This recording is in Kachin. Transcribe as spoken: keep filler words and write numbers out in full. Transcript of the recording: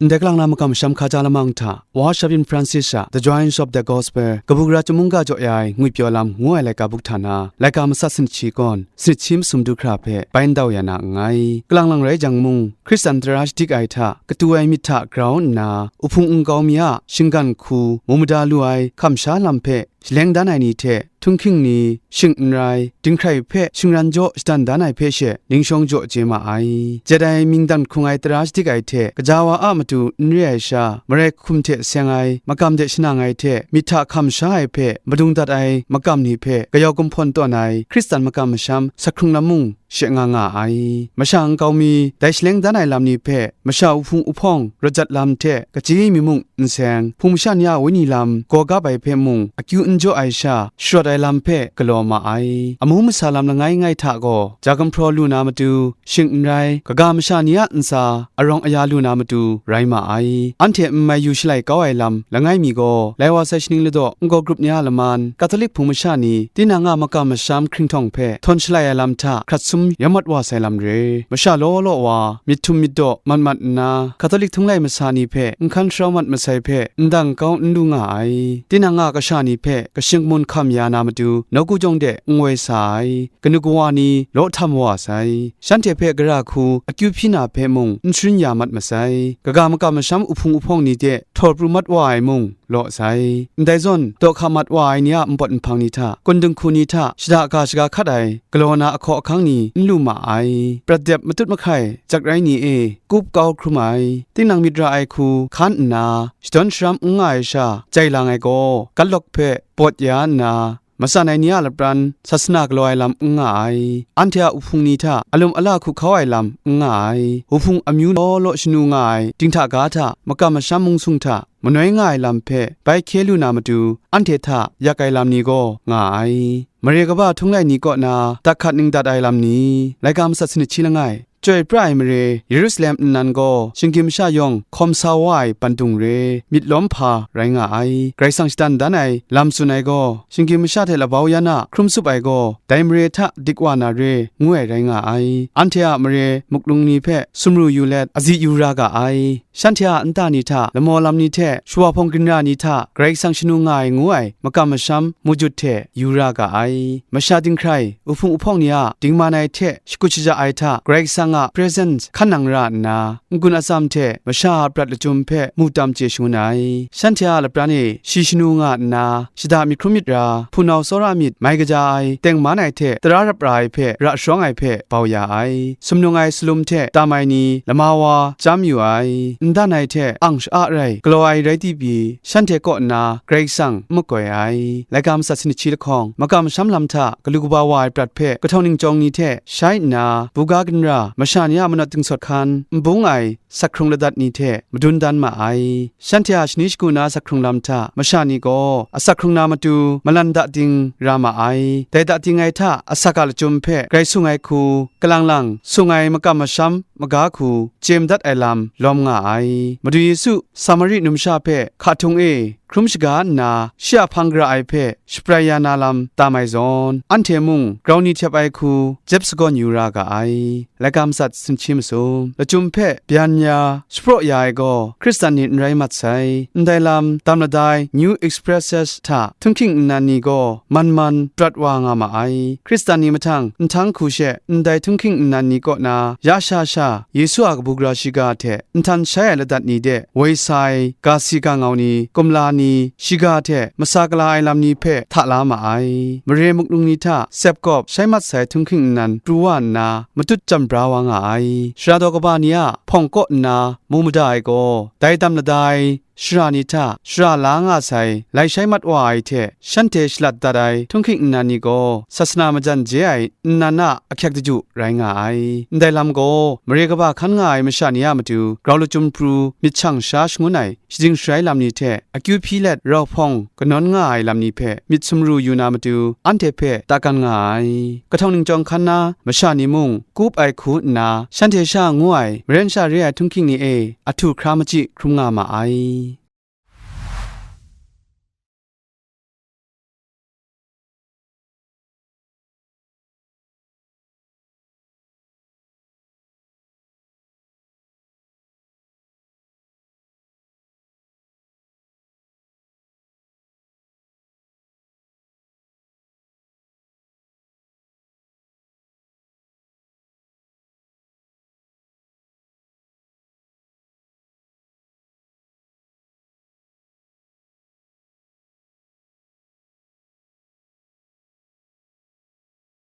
Ndai kalang na makam masham hkaja lamang hta, Wa Shavin Francis a The Joys of the Gospel, kabu gara chyum mungga jaw ya ai ngwipyaw lam ngu ai laika buk hta na, laika matsat sanit shi kawn, sanit shi masum du hkra hpe bai ndau ya na nngai. Kalang lang rai jang mung, Hkristan tara shadik ai hta, katu ai myit hta grau nna, uhpung nkau mi a shinggan hku mu mada lu ai hkam sha lam hpe shaleng dan ai ni hte, htunghking ni, shing n rai, dinghkrai hpe shingran jaw shadan dan ai hpe she, ningshawng jaw chye ma ai. Jet ai mying dan hkrung ai tara shadik ai hte, gaja wa a matu n re ai sha, marai hkum hte seng ai, makam de shanang ai hte, myit hta hkam sha ai hpe, madung dat ai makam ni hpe, kayau gumhpawn tawn ai, Hkristan makam masham, sak hkrung lam mung, she nga nga ai. Masha nkau mi, dai shaleng dan ai lam ni hpe, masha uhpung uhpawng rawt jat lam hte, kachyi mi mung n seng, hpung masha ni a wenyi lam gaw gap ai hpe mung, akyu n jaw ai sha, sharawt ai lam hpe galaw ma ai. Amu masa lam langai ngai hta gaw, ja gumhpraw lu na matu, shing n rai, kaga masha ni a ntsa arawng aya lu na matu rai ma ai. Anhte n mai yu shalai kau ai lam langai mi gaw, lai wa sai shaning ladaw n-gaw grup ni a laman, Katolik hpung masha ni, tinang a makam masham hkringhtawng hpe htawn shalai ai lam hta hkrat sum ya mat wa sai lam re. Masha law law wa, myit htum myit daw mat mat nna, Katolik htunglai masa ni hpe n hkan sharau mat masai hpe, ndang kau n lu nga ai. Tinang a kasha ni hpe kashing kamun hkam ya na matu, nawku jawng de n woi sa ai. Kanu kawa ni law htam wa sai. Shanhte hpe gara hku akyu hpyi na hpe mung n sharin ya mat masai. Kaga makam masham uhpung uhpawng ni de htaw pru mat wa ai mung law sai. Ndai zawn, daw hka mat wa ai ni a npawt nhpang ni hta, kun dinghku ni hta, shada ga shaga hkat ai, galaw na ahkaw ahkang ni n lu ma ai. Prat dep matut mahkai, jak rai ni e, kup kau hkrum ai, tinang myit ra ai hku hkan nna, shadawn sharam n nga ai sha, jai lang ai gaw, gatlawk hpe bawt ya nna, matsan ai ni a lapran sasana galaw ai lam n nga ai, anhte a uhpung ni hta alum ala hku hkau ai lam n nga ai, uhpung amyu law law shanu nga ai dinghta ga hta, makam masham mungsung hta manoi nga ai lam hpe bai hkye lu na matu, anhte hta yak ai lam ni gaw nga ai. Mare kaba htunglai ni kaw na dat hkat ning dat ai lam ni, laika matsat sanit shi langai. Chyoi pra ai mare, Yerusalem nnan gaw shinggyim masha yawng hkawm sa wa ai bandung re, myit lawm hpa rai nga ai. Karai Kasang shadan dan ai lam tsun ai gaw, shinggyim masha hte labau yan a hkrum tsup ai gaw, dai mare hta dik wa na re, ngu ai rai nga ai. Anhte a mare muklung ni hpe sumru yu let, azi yu ra ga ai. Shanhte a nta ni hta, lamaw lam ni hte, shawa hpawng ginra ni hta, Karai Kasang shanu nga ai ngu ai makam masham mujut hte yu ra ga ai. Masha dinghkrai, uhpung uhpawng ni a dingman ai hte shakut shaja ai hta, Karai Kasang a presence hkan nang ra nna, n-gun atsam hte masha a prat lachyum hpe mu tam chye shangun ai. Shanhte a lapran e shi shanu nga nna, shada myit hkrum myit ra, hpunau tsawra myit mai kaja ai, tengman ai hte tara rap ra ai hpe ra sharawng ai hpe bau ya ai. Sumnung ai salum hte tam ai ni lama wa chyam yu ai. N dan ai hte ang sha-a rai galaw ai rai ti pyi, shanhte kaw nna Karai Kasang n makoi ai. Laika matsat sanit shi lahkawng, makam masham lam hta galu kaba wa ai prat hpe kahtawng ningchyawng ni hte shai nna, buga ginra, masha ni a manawt dingsawt hkan, n bung ai, sak hkrung ladat ni hte madun dan ma ai. Shanhte a shani shagu na sak hkrung lam hta masha ni gaw asak hkrung na matu malan da ding ra ma ai. Dai da ding ai hta asak a lachyum hpe grai sung ai hku, kalang lang sung ai makam masham maga hku, chye madat ai lam lawm nga ai. Madu Yesu Samari numsha hpe hka htung e hkrum shaga nna, shi a hpang gara ai hpe shaprai ya na lam tam ai zawn, anhte mung grau ni htep ai hku jep sagawn yu ra ga ai. Laika matsat sanit shi masum, lachyum hpe byan ya, shapraw ya ai gaw, Hkristan ni n rai mat sai. Ndai lam, dam lada ai New Expresses hta htunghking nnan ni gaw man man prat wa nga ma ai. Hkristan ni mahtang nhtang hku she ndai htunghking nnan ni kaw na ya sha sha Yesu a kabu gara shiga hte nhtan shai ai ladat ni de woi sa ai ga si ga ngau ni, kumla ni, shiga hte masa gala ai lam ni hpe hta la ma ai. Mare muklung ni hta sep kawp shai mat sai htunghking nnan pru wa nna, matut jam bra wa nga ai. Sara daw kaba ni a hpawng kaw nna mu mada ai gaw, dai dam lada ai shara ni hta shara la nga sai, lai shai mat wa ai hte, shanhte shalat dat ai htunghking nnan ni gaw, sasana majan je ai nnan a ahkyek daju rai nga ai. Ndai lam gaw, mare kaba hkan nga ai masha ni a matu grau lachyum pru myit shang sha shangun ai, shajing sharai lam ni hte akyu hpyi let rau hpawng kanawn nga ai lam ni hpe myit sumru yu na matu, anhte hpe takan nga ai. Kahtawng ningchyawng hkan na masha ni mung, kup ai hku nna, shanhte sha ngu ai, maren sha re ai htunghking ni e, ahtu hkra machyi hkrum nga ma ai.